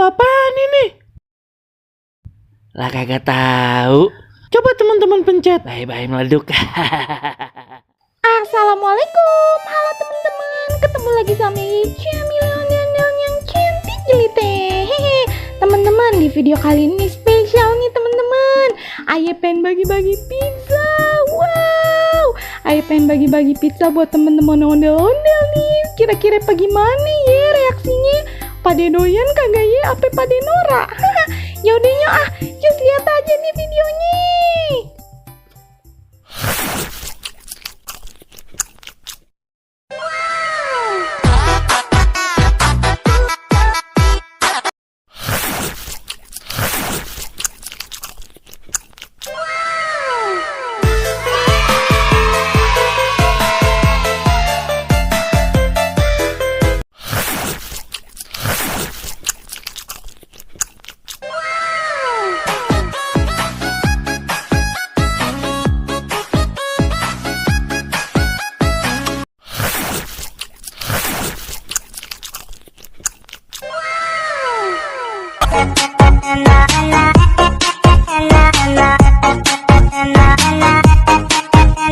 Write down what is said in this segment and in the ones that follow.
apaan ini? Lah kagak tahu. Coba teman-teman pencet. Bye-bye meleduk. Assalamualaikum, halo teman-teman. Ketemu lagi sama Jamil yang cantik jelite. Hehe. Teman-teman, di video kali ini spesial nih teman-teman. Ayo pengen bagi-bagi pizza. Wow, ayo pengen bagi-bagi pizza buat teman-teman ondel-ondel nih. Kira-kira bagaimana ya reaksinya? Pade doyan kagak ya? Apa pade norak? Yaudah yuk lihat aja nih videonya.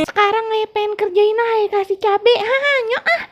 Sekarang ayo pengen kerjain aja kasih cabe. Nyok ah.